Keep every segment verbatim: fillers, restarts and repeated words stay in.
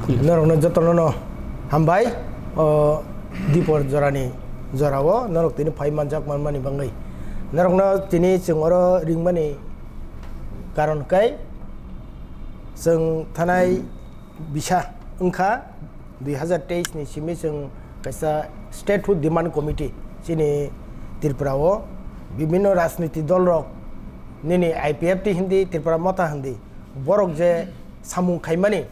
Norokno jotono no hambai, o dipor jorani jorao norok tini phai manjak manmani bangwi. Norokno tini chwng oro ringmani karon kai chwng thanai bisa wngkha dui hazar teis ni simi chwng kaisa Statehood Demand Committee chini Tripura o bibhinno rajniti dol rok nini I P F T hindi, Tripura Motha hindi, borok je samung khaimani,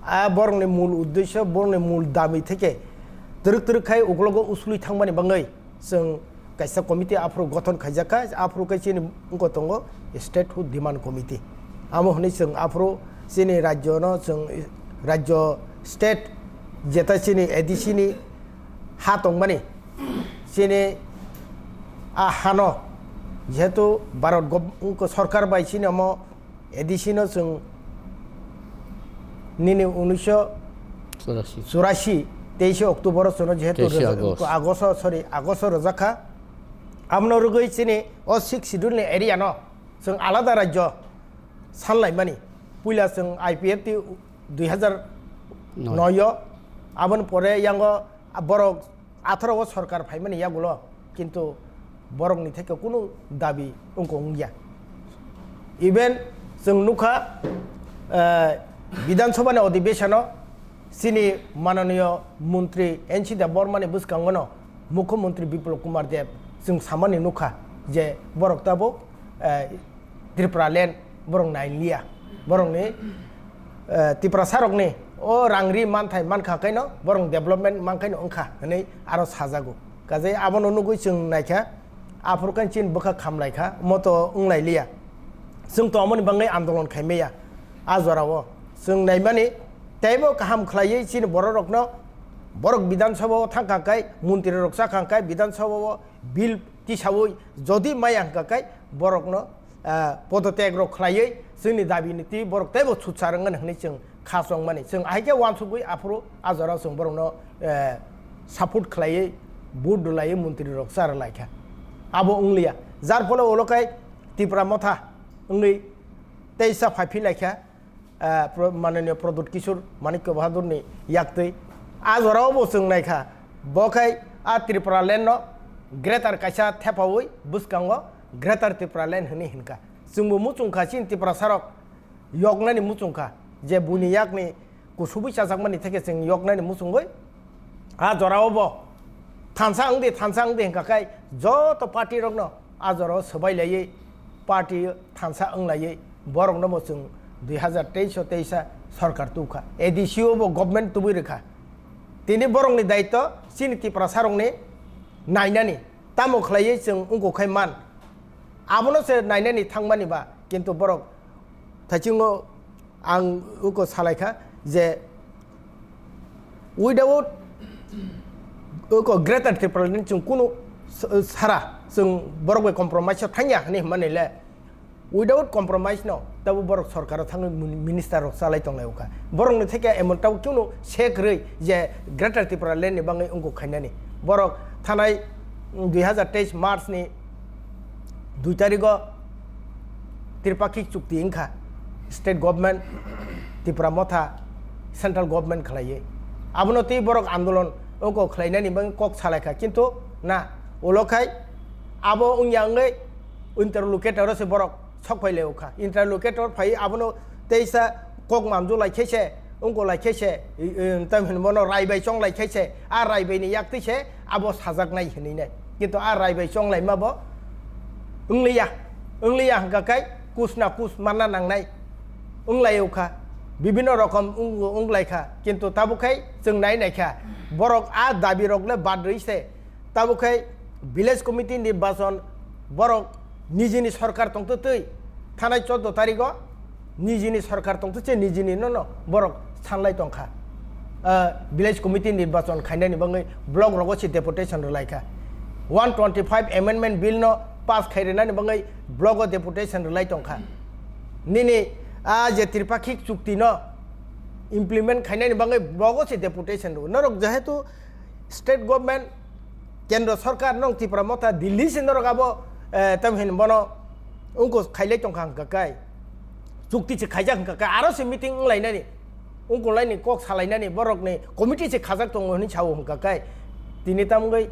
a borokni mul uddesyo, borokni mul dami theke twrwk twrwk khai uklogo usului thangmani bangwi chwng kaisa committee aphuru gothon khaijak kha, aphuru khe chini wngkha tongo Statehood Demand Committee. Amo hwnwi chwng aphuru chini rajyono chwng rajyo state jeta chini A D C ni ha tongmani chini a hano jehetu Bharat gov-, wngkha sorkar bai chini omo A D C no chwng nini unisho Churashi. Churashi, teishe October o chwngno jehetu Teishe rwja-, August. August o, sorry, August o rwjak kha. Abono rwgwi chini o Sixth Schedule ni area no chwng alada rajyo sanlaimani. Puila chwng I P F T dui hazar noi o, aboni pore yango borok atharo o sorkar phaimani yagulo, kintu borokni theke kunu dabi wngkha wngya. Even chwng nukha, eh, Bidhan Sabha ni odhibeshon o chini mananiyo montri N C Debbarma ni bwskango no Mukhyamantri Biplab Kumar Deb chwng samani nukha je borok tabuk, eh, Tripura land borok nailiya, borokni, eh, Tiprasarokni o rangri manthai mankha kaino borok development mankaino wngkha hwnwi aro sajago. Kaje abono nugwi chwng naikha, aphuru khe chini bwkha khamlaikha, moto wnglailiya. Chwng to amoni bangwi andolon khaimaya. A jorao chwng naimani teibo kaham khlaiwi chini bororokno borok Bidhan Sabha o thangkha kai, montri rok chakha kai, Bidhan Sabha o bill tisaui jodi maya hwnkha kai borokno, ah, podotyag rok khlaiwi chwngni dabi ni twi borok teibo sutsar wngmani hwnwi chwng kha chongmani. Chwng ahai khe uansugwi aphuru a jorao chwng borokno, eh, support khlaiwi vote rwlaiwi montri rok cha rwlaikha. Abo wngliya. Jar phole ulo kai Tipra Motha wngwi teisa phai phi laikha, eh, Pro-, Mananiya Pradyut Kishore Manikya Bahadur ni yaktwi. A jorao bo chwng naikha, bo khai a Tripura land no greater kaisa thepaui bwskango Greater Tripura land hwnwi hinkha. Chwngbo muchungkha chini Tiprasarok yoknani muchungkha, je buini yakni kusubui chajakmani theke chwng yoknani muchungwi a jorao bo thansa wngdi, thansa wngdi hwnkha khai joto party rokno a jorao swbai laiwi party thansa wnglaiwi borokno bo chwng dui hazar teis o teisa sorkar tukha, A D C o bo government tubui rwkha. Tini borokni daitw chini Tiprasarokni nainani, tamo khlaiwi chwng wngkha khai man, abono se nainani thangmani ba, kintu borok thaichungo ang uko salaikha je without uko Greater Tipraland chwng kunu s-, sara chwng borok bai compromise o thangya hwnwi hwnmani le, without compromise no tabo borok sorkar o thangwi min-, minister rok chalai tonglai ukha. Borok ni theke emon tabo kunu se kwrwi je Greater Tipraland ni bangwi wngkha khainani. Borok thanai, mm, dui hazar teis March ni dui tarigo Tripakhik chukti wngkha, state government, Tipra Motha, central government khlaiwi. Abono tei borok andolon oko khlainani bagwi kok salaikha, kintu na, ulo khai abo wngya wngwi interlocutor o se borok sok phai lai ukha. Interlocutor phai abono teisa kok manju lai khe se, wngko lai khe se, i, i, tam hin bono rai bai chong lai khe se, a rai bai ni yak twi se abo sajak nai hinwi nai. Kintu a rai bai chong lai ma bo wngliya, wngliya hwnkha khai kus na kus manna nangnai wnglai ukha, bibhinno rokom wng, wng lai kha. Kintu tabuk khai chwng nai nai kha, borok a dabi rok le bad rwi se, tabuk khai village committee nirbachon borok nijini sorkar tongtwi twi thanai chordo tarigo nijini sorkar tongtwi se nijini no no borok sanlai tongkha. Ah, village committee nirbachon khainani bagwi block rogo se deputation rwlai kha. One twenty five amendment bill no pass khai rwnani bagwi block o deputation rwlai tongkha. Nini a je Tripakhik chukti no implement khainani bagwi block o se deputation rw. Norok jehetu state government, kendro sorkar nong Tipra Motha Delhi se norok abo, eh, tam hin bono wngko khailai tongkha hwnkha kai. Chukti se khaijak hwnkha kai, aro se meeting wnglainani. ungkolaini kok salainani borokni committee se khajak tongo hinwi sao hwnkha khe, tini tamgwi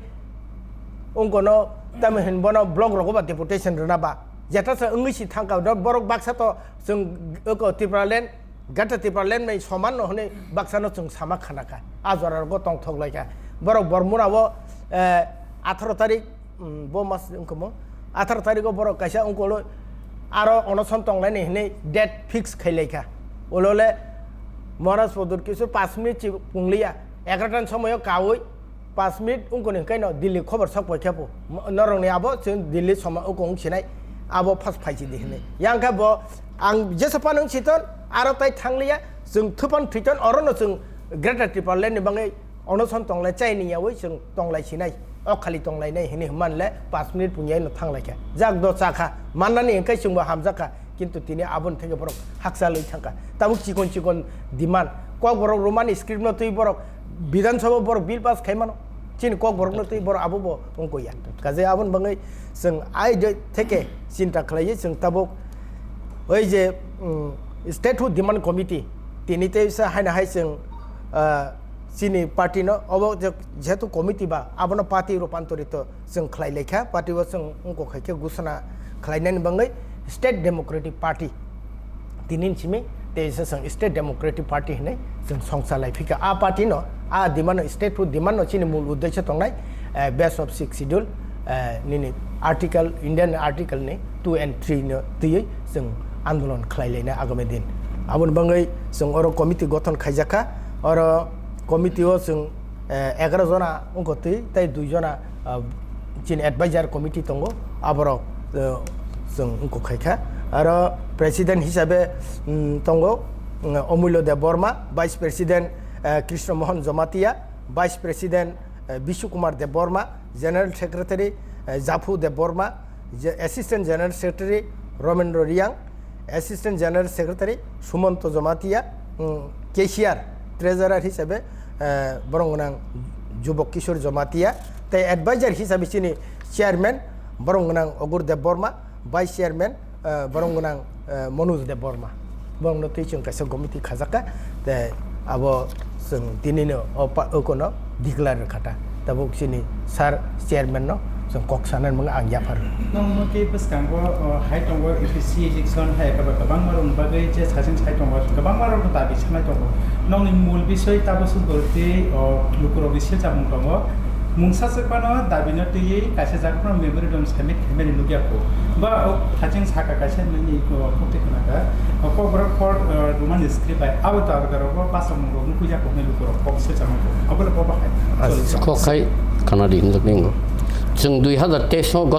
ungkono tamo hin bono block rogo ba deputation rwna ba jeta se wngwi si thangkha, do borok baksa to chwng oko Tipraland, Greater Tipraland bai soman no hinwi baksa no chwng sama khana kha, a jora rogo tongthok lai kha. Borok Bormura o, eh, atharo tarik, mm, bo mas wngkha mo, atharo tariko borok kaisa ungkolo aro onoson tonglaini hinwi date fix khai lai kha. Ulole Maharaj Podur kisu pash minute chi pungliya, egarotan somoyo kaui pash minute ungkoni hwnkhe no Delhi khobor sok pai khe po. Mo-, norokni abo chwng Delhi soma ungkong sinai, abo first phai si di hinwi. Yang khe bo ang jesa phano wng siton, aro tai thangliya, chwng thupan thwiton, orono chwng Greater Tipraland ni bagwi onoson tonglai chaini yaui chwng tonglai sinai, o khali tonglai nai hinwi hwnmanle pash minute pungyai no thanglai kha. Jak do cha kha, mannani hwnkhe chwngbo hamjak kha. Kintu tini aboni theke borok hakchalwi thangkha. Tabuk chikon chikon demand. Kokborok Roman script no twi borok Bidhan Sabha borok bill pass khai mano. Chini Kokborok no twi borok abo bo wngkoi ya. Kaje aboni bagwi chwng ai de theke chinta khlaiwi chwng tabuk oi je, um, Statehood Demand Committee tini tei sa haina hai chwng, ah, chini party no obo je, jehetu committee ba abono party rupantorito chwng khlai laikha, party o chwng wngkok hai khe gusana khlainani bagwi State Democratic Party tini simi tei se chwng State Democratic Party hinwi chwng songcha lai phika. A party no, a demand no, statehood demand no chini mul uddesho tongnai, eh, base of Sixth Schedule, eh, nini article, Indian article ni two and three no twiwi chwng andolon khlai lainai agami din. Aboni bagwi chwng oro committee gothon khaijakha, oro committee o chwng eh, egaroh jona wngkha twi, tei dui jona, ah, chini advisor committee tongo, aborok, eh, chwng wngkha khaikha. Aro president hisabe, mm, tongo, mm, Omulyo Debbarma, vice president, eh, Krishna Mohan Jamatia, vice president, eh, Bishu Kumar Debbarma, general secretary, eh, Japhu Debbarma, je-, Assistant General Secretary Romendro Riang, Assistant General Secretary Sumanto Jamatia, mm, cashier, treasurer hisabe, eh, borong gwnang Jubok Kishore Jamatia, tei advisor hisabe chini chairman borong gwnang Ogur Debbarma, vice chairman, eh, borong gwnang, eh, Manoj Debbarma. Borokno twi chwng kaisa committee khajakha, tei abo chwng tinino o pa-, okono declare rwkha ta. Tabuk chini sir chairman no chwng kok sanani mung ang yaphar. Nokno tei bwskango, o, hai tongo A P C election hai eba kwbangma rokni bagwi je saching sai tongo, kwbangma rokno dabi sanai tongo. Nokni mul bisoi tabuk swk tei, o, lukurokni silchapmung tongo. Mungsa swk phano dabino twiwi kaisa jaga phano memorandum submit khaimani nukya kho. Ba o thaching saka kaisa nini ko khokti khna kha. O Kokborok court, o, Roman script bai abo dabi rok o basa mung rok nukya kho hwnwi lukurok kok se chama kho. Abo le kok bahai. Kok khai khana di hinjak ningo. Chwng dui hazar teis o